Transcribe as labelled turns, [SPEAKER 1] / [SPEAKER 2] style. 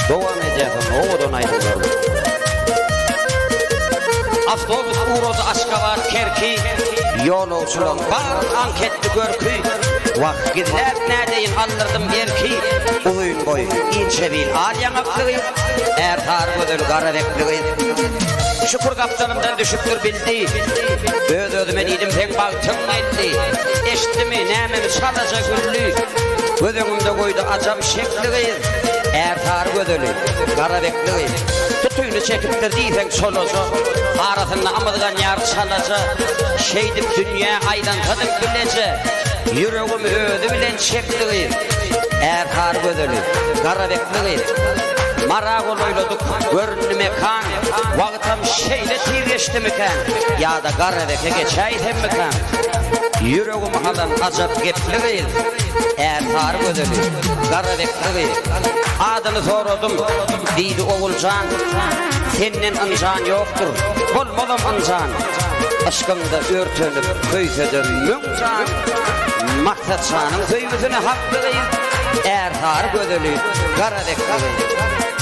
[SPEAKER 1] Dowam edýär soň owadan aýdymlar. Awtobus ugrady Aşgabat Kerki. Ýolagçylaň bar aňk etdi görki. Wah, gizläp nädeýin aldyrdym erki. Uzyn boý, inçe bil, al ýaňakly gyz. Ärsary gözel garabekli gyz. Şükür gapdalymdan düşüpdir bildi. Öz-özüme diýdim seň bagtyň geldi. Eşitdimi, nämemi çalaja güldi. Göz öňümde goýdy ajap şekli gyz. Ärsary gözeli, garabekli gyz. Tutyny çekipdir diýseň çolaja. Arasynda ymyzganýar çalaja. Şeýdip dünýä aýlansadyk bileje. Ýüregimi özi bilen çekdi gyz. Ärsary gözeli, garabekli gyz. Mara golaýladyk, göründi mekan. Wagtam şeýle tiz geçdimikän? Ýa-da Garabeke geçäýsemmikäm? Ýüregimi alan ajap gepli gyz, Ärsary gözeli, Garabekli gyz. Adyny soradym, diýdi Oguljan, Senden ynjan ýokdur, bolmazam ynjan. Yşkyňda örtenip, köýse-de müň jan, Maksatjanyň söýgüsine hakly gyz, Ärsary gözeli, Garabekli gyz.